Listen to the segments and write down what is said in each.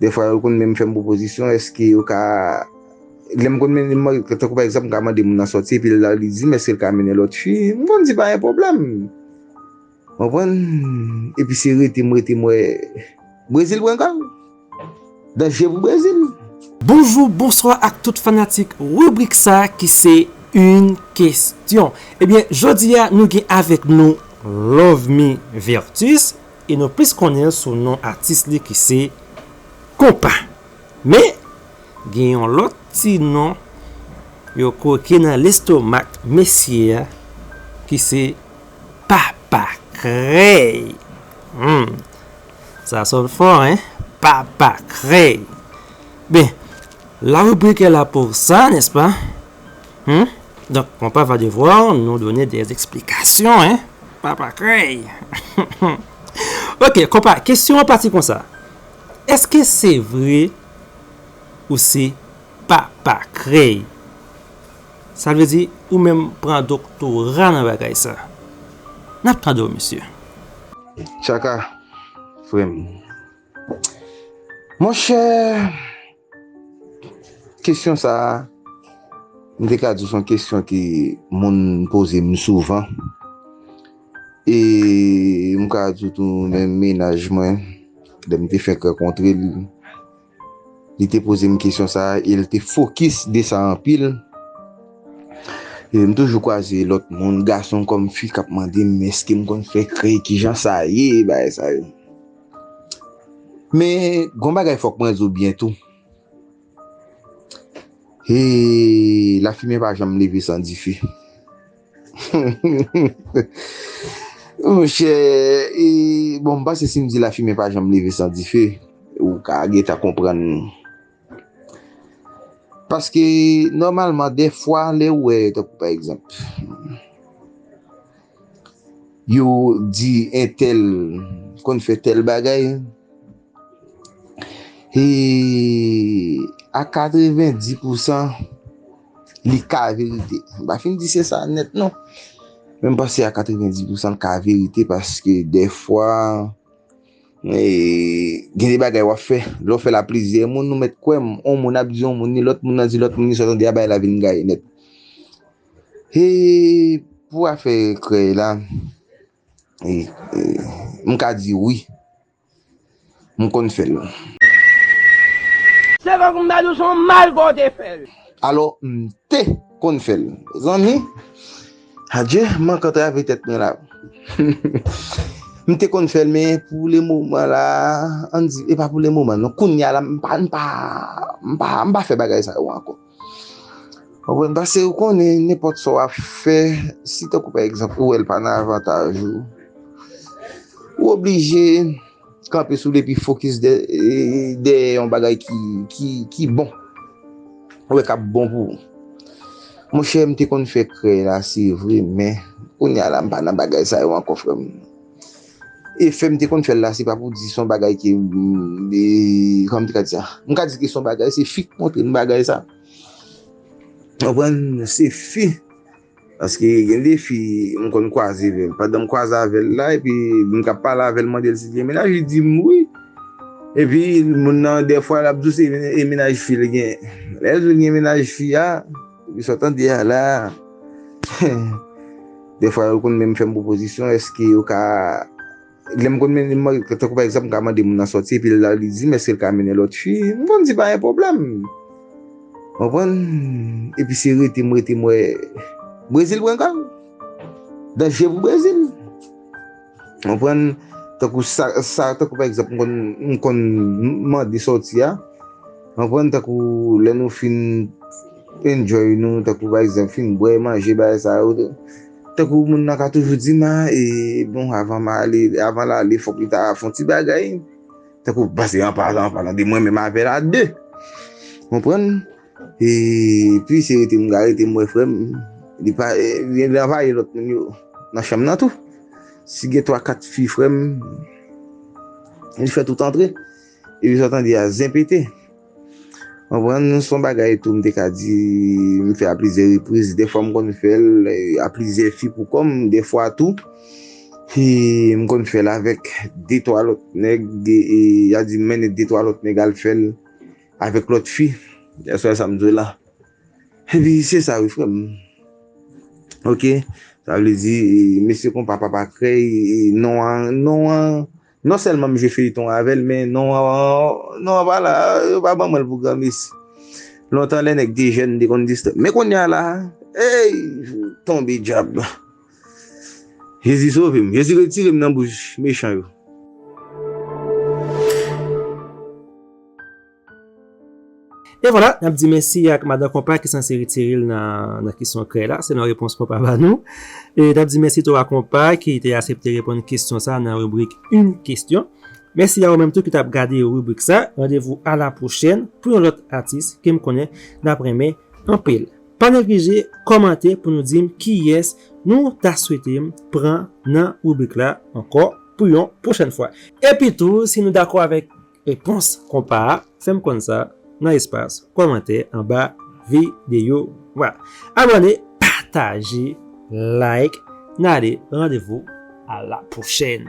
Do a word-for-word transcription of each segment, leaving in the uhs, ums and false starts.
Dèfwa, yo konn menm fè m pwopozisyon, èske yo ka, lè m konn men, men, tankou pa egzanp, m ka mande moun nan sòti, epi l la, li di m, èske l ka mennen lòt fi? M konn di pa gen pwoblèm. Konprann? Epi se rete m, rete m wè Brezil pran kòb. Danje pou Brezil. Bonjou, bonswa ak tout fanatik ribrik sa ki se Une Question. Ebyen, jodi a, nou gen avèk nou Love Me Vertus, e nou plis konnen l sou non atis li ki se Konpa. Men, gen yon lòt ti non yo kwoke nan lestomak mesye a, ki se Papa Krèy. Hmm. Sa sonn fò, hein? Papa Krèy. Ben, la rubrique est là pour ça, n'est-ce pas? Hmm? Donc, Konpa va devoir nous donner des explications, hein? Papa Krèy. Ok, Konpa, kesyon an pati konsa. Èske se vre ou se Papa Krèy? Sa vle di, ou menm pran doktora nan bagay sa. N ap tande w, mesye. Tchaka, frè m. Monchè, kesyon sa a, m te ka di w se yon kesyon ke moun poze m souvan. E m ka di w tou, menm mennaj mwen, lè m te fèk rankontre l, li te poze m kesyon sa a, e l te fokis de sa anpil. E m toujou kwaze lòt moun, gason kòm fi, k ap mande m èske m konn fè krèy, kijan sa ye, bagay sa yo. Men, gon bagay fòk mwen di w byen tou. E lafimen pa janm leve san dife. Monchè, e, bon, m panse si m di lafimen pa janm leve san dife, ou ka gentan konprann. Paske, nòmalman, dèfwa, lè w wè, tankou pa egzanp, yo di entèl konn fè tèl bagay, e a katrevenndis pousan, li ka verite. M pa fin di se sa nèt, non. Men m panse a katrevenndis pousan l ka verite, paske dèfwa, e, gen de bagay w ap fè. Lè w fè l a plizyè moun, nou mèt kwè m. On moun ap di on moun ni, lòt moun nan di lòt moun ni, sa w tande a, bagay la vin gaye nèt. E pou afè krèy la, e, e, m ka di wi. M konn fè l. Se fòk m ta di w se yon mal ke w te fè l. Alò, m te konn fè l. Zanmi, adye, m antre antre avèk tèt mwen la. M te konn fè l, men pou le moman la, ann di, e pa pou le moman, non, kounye a la, m pa, m pa, m pa, m pa fè bagay sa yo ankò. Konprann? Paske ou konnen, nenpòt sa w ap fè, si tankou pa egzanp, ou wè l pa nan avantaj ou, ou oblije kanpe sou li epi fokis dè-, dèyè yon bagay ki, ki, ki bon. Ou wè k ap bon pou ou. Monchè, m te konn fè krèy la, se vre, men kounye a la, m pa nan bagay sa yo ankò, frè m. E fè m te konn fè l la, se pa pou di se yon bagay ki, mm, e, kòman m te ka di sa? M ka di ke se yon bagay, se fi k montre m bagay sa. Konprann? Se fi. Paske gen de fi, m konn kwaze avè l. Pandan m kwaze avè l la, epi m k ap pale avè l, mande l si l gen mennaj, li di m wi. Epi moun nan, dèfwa, l ap di w se men-, e mennaj fi l gen. Lè l di w l gen mennaj fi a, epi sa w tande a la, dèfwa, yo konn menm fè m pwopozisyon, èske yo ka Lè m konn mennen, m, tankou pa egzanp, m ka mande moun nan sòti, epi l la, li di m èske l ka mennen lòt fi, m konn di pa gen pwoblèm. Konprann? Epi se rete m, rete m wè Brezil pran kòb. Danje pou Brezil. Konprann? Tankou sa, sa, tankou pa egzanp, m konn, m konn mande sòti a. Konprann? Tankou lè nou fin enjoy nou, tankou pa egzanp, fin bwè, manje, bagay sa yo. Tankou moun nan ka toujou di m, a, e, bon, avan m ale, avan l ale, fòk li ta fè yon ti bagay. Tankou, pase an palan, an palan de mwen menm avè l a de. Konprann? Epi se rete m ka rete m wè frè m. Li pa, e, li anvayi lòt moun yo nan chanm nan tou. Si gen twa, kat fi frè m, li fè tout antre. Epi sa w tande a zen pete. Konprann? Se yon bagay tou m te ka di, m fè a plizyè repriz. Dèfwa m konn fè l, e, a plizyè fi pou kò m. Dèfwa tou, e m konn fè l avèk de twa lòt nèg, e, e y a di m mennen de twa lòt nèg al fè l avèk lòt fi. Èske w wè sa m di w la? Epi se sa wi, frè m. Oke? Sa vle di, e, mesye konpa papa krèy, e, non an, non an, non sèlman m jwe feyton avè l, men non an, non an pa la, yo pa ban mwen l pou granmesi. Lontan lè nèg te jèn, m te konn distan. Men kounye a la, ey, tonbe dyab. Jezi sove m. Jezi retire m nan bouch mechan yo. E vwala, n ap di mèsi ak madan konpa ki sanse retire l nan, nan kesyon krèy la. Se nan repons konpa ba nou. E n ap di mèsi tou a konpa ki te aksepte reponn kesyon sa nan ribrik Une question. Mèsi a ou menm tou ki t ap gade ribrik sa. Randevou a la pwochèn pou yon lòt atis ke m konnen n ap renmen anpil. Pa neglije kòmante pou nou di m kiyès nou ta swete m pran nan ribrik la ankò pou yon pwochèn fwa. Epi tou, si nou dakò avèk repons konpa a, fè m konn sa nan espas kòmantè anba videyo a. Abòne, pataje, like, n ale, randevou a la pwochèn.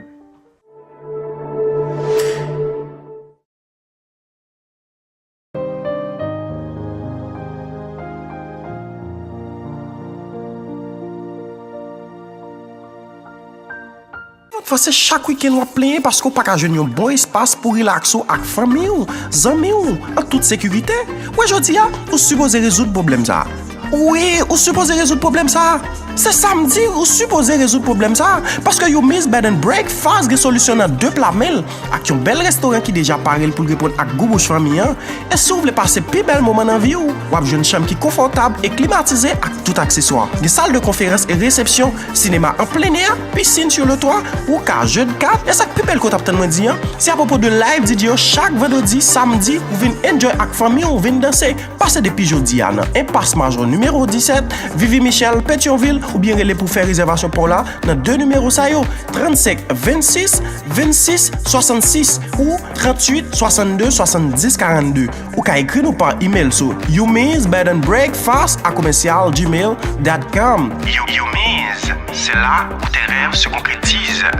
Patfwa se chak wikenn w ap plenyen paske w pa ka jwenn yon bon espas pou rilaks ou ak fanmi w, zanmi w, an tout sekirite. Wè jodi a, ou sipoze rezoud pwoblèm sa a. Wi, ou sipoze rezoud pwoblèm sa a. Se sa m di, ou sipoze rezoud pwoblèm sa a. Paske Yumi's Bed and Breakfast gen solisyon nan de pla men l, ak yon bèl restoran ki deja pare l pou l reponn ak gou bouch fanmi an. E si w vle pase pi bèl moman nan vi w, w ap jwenn chanm ki konfòtab e klimatize ak tout akseswa. Gen sal de konferans e resepsyon, sinema an plen è, pisin sou le twa, ou ka jwe kat, e sa k pi bèl ke w t ap tann mwen di an, se apwopo de live D J yo chak vandredi, samdi, ou vin enjoy ak fanmi w, vin danse. Pase depi jodi a nan Enpas Majò nimewo disèt, Vivi Michel, Petyonvil, oubyen rele pou fè rezèvasyon pa w la nan de nimewo sa yo, trannsenk vennsis vennsis swasannsis ou tranntuit swasannde swasanndis karannde. Ou ka ekri nou pa imèl sou Yumi's Bed and Breakfast à commercial gmail dot com. Yumi's, c'est là où tes rêves se concrétisent.